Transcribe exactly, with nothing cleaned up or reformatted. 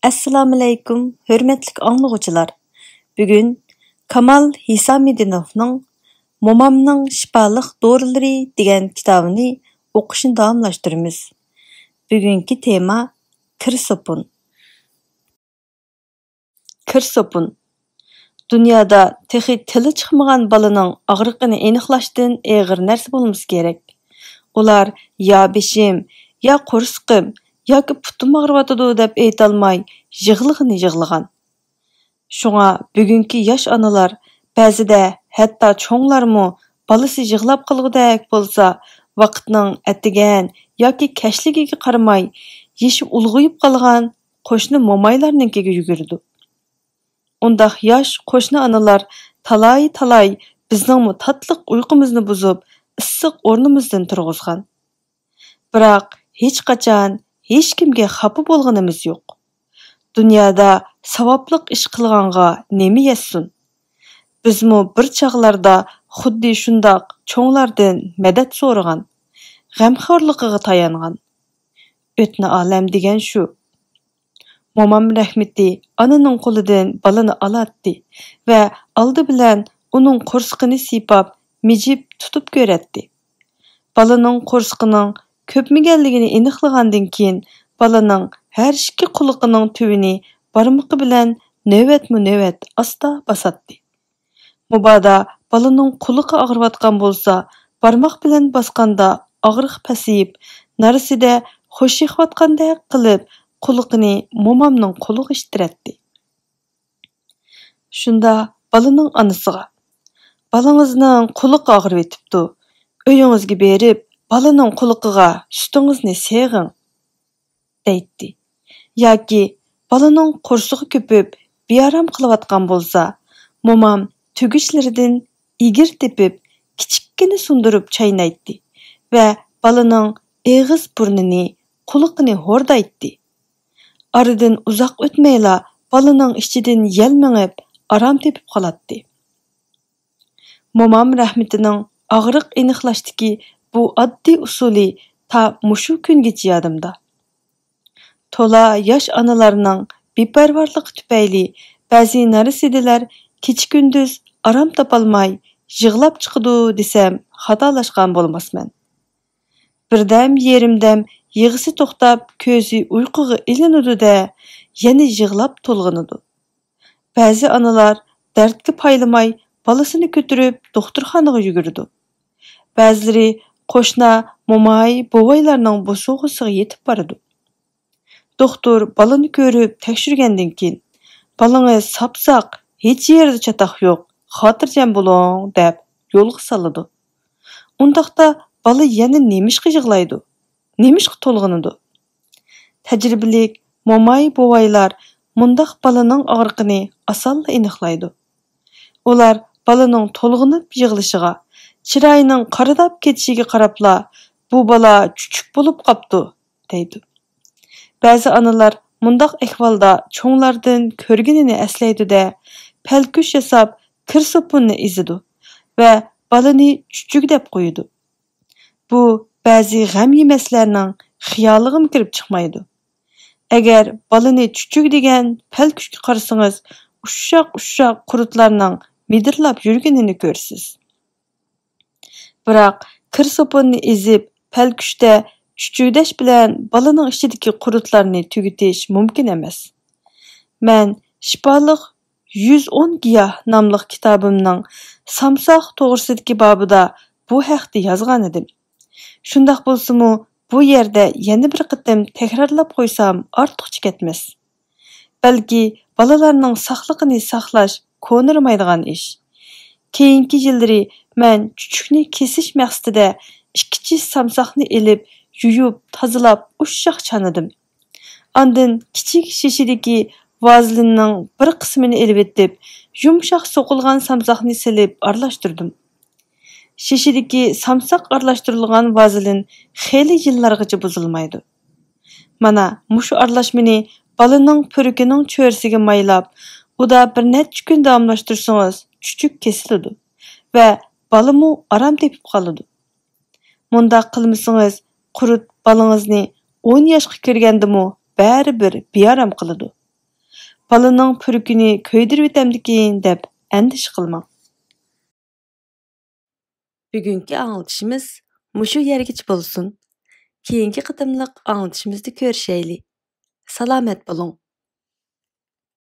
ئەسسالامۇئەلەيكۇم، ھۆرمەتلىك ئاڭلىغۇچىلار! بۈگۈن كامال ھېسامىدىنوفنىڭ مومامنىڭ شىپالىق دورىلىرى دېگەن كىتابىنى ئوقۇشنى داۋاملاشتۇرىمىز. بۈگۈنكى تېما: كىر سوپۇن. كىر سوپۇن. دۇنيادا تېخى تىلى چىقمىغان بالىنىڭ ئاغرىقىنى ئېنىقلاشتىن ئېغىر نەرسە بولمىسا كېرەك. ئۇلار يا بېشىم، يا قورسىقىم، ياكى پۇتۇم ئاغرىۋاتىدۇ دەپ ئېيتالماي، يىغلىغىنى يىغلىغان. شۇڭا بۈگۈنكى ياش ئانىلار، بەزىدە ھەتتا چوڭلارمۇ بالىسى يىغلاپ قالغۇدەك بولسا، ۋاقىتنىڭ ئەتىگەن ياكى كەچلىكىگە قارىماي، يېشى ئۇلغىيىپ قالغان قوشنا مومايلارنىڭكىگە يۈگۈرىدۇ. ئۇنداق ياش قوشنا ئانىلار تالاي-تالاي بىزنىڭمۇ تاتلىق ئۇيقۇمىزنى بۇزۇپ، ئىسسىق ئورنىمىزدىن تۇرغۇزغان. بىراق ھېچقاچان ھېچكىمگە خاپا بولغىنىمىز يوق. دۇنيادا ساۋابلىق ئىش قىلغانغا نېمە يەتسۇن؟ بىزمۇ بىر چاغلاردا خۇددى شۇنداق چوڭلاردىن مەدەت سورىغان، غەمخورلۇقىغا تايانغان. ئۆتنە ئالەم دېگەن شۇ. مومام رەھمىتى ئانىنىڭ قولىدىن بالىنى ئالاتتى ۋە ئالدى بىلەن ئۇنىڭ قورسىقىنى سىيپاپ، مىجىپ تۇتۇپ كۆرەتتى. بالىنىڭ قورسىقىنىڭ كۆپمىگەنلىكىنى ئېنىقلىغاندىن كېيىن، بالىنىڭ ھەر ئىككى قۇلىقىنىڭ تۈۋىنى بارمىقى بىلەن نۆۋەتمۇ نۆۋەت ئاستا باساتتى. مۇبادا بالىنىڭ قۇلىقى ئاغرىۋاتقان بولسا، بارماق بىلەن باسقاندا ئاغرىق پەسىيىپ، نارسىدە خوش يېقىۋاتقاندەك قىلىپ، قۇلىقىنى مومامنىڭ قولىغا ئىتتىرەتتى. شۇندا بالىنىڭ ئانىسىغا: «بالىڭىزنىڭ قۇلىقى ئاغرىۋېتىپتۇ. ئۆيىڭىزگە بېرىپ، بالىنىڭ قۇلىقىغا سۈتىڭىزنى سېغىڭ» دەيتتى. ياكى بالىنىڭ قورسىقى كۆپۈپ، بىئارام قىلىۋاتقان بولسا، مومام تۈگۈچلىرىدىن ئىگىر تېپىپ، كىچىككىنە سۇندۇرۇپ چاينايتتى ۋە بالىنىڭ ئېغىز-بۇرنىنى، قۇلىقىنى ھوردايتتى. ئارىدىن ئۇزاق ئۆتمەيلا بالىنىڭ ئىچىدىن يەل مېڭىپ، ئارام تېپىپ قالاتتى. مومام رەھمىتىنىڭ ئاغرىق ئېنىقلاشتىكى بۇ ئاددىي ئۇسۇلى تا مۇشۇ كۈنگىچە يادىمدا. تولا ياش ئانىلارنىڭ بىپەرۋالىقى تۈپەيلى بەزى نەرسىدىلەر كېچە-كۈندۈز ئارام تاپالماي يىغلاپ چىقىدۇ دېسەم، خاتالاشقان بولماسمەن. بىردەم، يېرىم دەم يىغىسى توختاپ، كۆزى ئۇيقۇغا ئىلىنىدۇ-دە، يەنە يىغلاپ تولغىنىدۇ. بەزى ئانىلار دەردكە پايلىماي بالىسىنى كۆتۈرۈپ دوختۇرخانىغا يۈگۈرىدۇ. بەزىلىرى قوشنا موماي، بوۋايلارنىڭ بوسۇغىسىغا يېتىپ بارىدۇ. دوختۇر بالىنى كۆرۈپ تەكشۈرگەندىن كېيىن، «بالىڭىز ساپساق، ھېچ يېرىدە چاتاق يوق، خاتىرجەم بولۇڭ» دەپ يولغا سالىدۇ. ئۇنداقتا بالا يەنە نېمىشقا يىغلايدۇ؟ نېمىشقا تولغىنىدۇ؟ تەجرىبىلىك موماي-بوۋايلار مۇنداق بالىنىڭ ئاغرىقىنى ئاسانلا ئېنىقلايدۇ. ئۇلار بالىنىڭ تولغىنىپ يىغلىشىغا، چىرايىنىڭ قارىداپ كېتىشىگە قاراپلا، «بۇ بالا چۈچۈك بولۇپ قاپتۇ» دەيدۇ. بەزى ئانىلار مۇنداق ئەھۋالدا چوڭلاردىن كۆرگىنىنى ئەسلەيدۇ-دە، پەلكۈش ياساپ، كىر سوپۇننى ئېزىدۇ ۋە بالىنى چۈچۈك دەپ قويىدۇ. بۇ بەزى غەم يېمەسلەرنىڭ خىيالىغىمۇ كىرىپ چىقمايدۇ. ئەگەر بالىنى چۈچۈك دېگەن پەلكۈشكە قارىسىڭىز، ئۇششاق-ئۇششاق قۇرتلارنىڭ مىدىرلاپ يۈرگىنىنى كۆرىسىز. بىراق، كىر سوپۇننى ئېزىپ، پەلكۈشتە چۈچۈكدەش بىلەن بالىنىڭ ئىچىدىكى قۇرتلارنى تۈگىتىش مۇمكىن ئەمەس. مەن شىپالىق يۈز ئون گىياھ ناملىق كىتابىمنىڭ سامساق توغرىسىدىكى بابىدا بۇ ھەقتە يازغانىدىم. شۇنداق بولسىمۇ، بۇ يەردە يەنە بىر قېتىم تەكرارلاپ قويسام ئارتۇقچە كەتمەس. بەلكى بالىلارنىڭ ساقلىقىنى ساقلاش كونىرىمايدىغان ئىش. كېيىنكى يىللىرى مەن چۈچۈكنى كېسىش مەقسىتىدە ئىككى چىش سامساقنى ئېلىپ، يۇيۇپ، تازىلاپ، ئۇششاق چانىدىم. ئاندىن كىچىك شېشىدىكى ۋازلىننىڭ بىر قىسمىنى ئېلىۋېتىپ، يۇمشاق سوقۇلغان سامساقنى سېلىپ ئارىلاشتۇردۇم. شېشىدىكى سامساق ئارىلاشتۇرۇلغان ۋازلىن خېلى يىللارغىچە بۇزۇلمايدۇ. مانا، مۇشۇ ئارىلاشمىنى بالىنىڭ پۈرىكىنىڭ چۆرىسىگە مايلاپ، ئۇدا بىر نەچچە كۈن داۋاملاشتۇرسىڭىز، چۈچۈك كېسىلىدۇ ۋە بالىمۇ ئارام تېپىپ قالىدۇ. مۇنداق قىلمىسىڭىز، قۇرت بالىڭىزنى ئون ياشقا كىرگەندىمۇ بەرىبىر بىئارام قىلىدۇ. بالىنىڭ پۈركۈنى كۆيدۈرۈۋېتەمدىكىن دەپ ئەندىشە قىلماڭ. بۈگۈنكى ئاڭلىتىشىمىز مۇشۇ يەرگىچە بولسۇن. كېيىنكى قېتىملىق ئاڭلىتىشىمىزدا كۆرۈشەيلى. سالامەت بولۇڭ.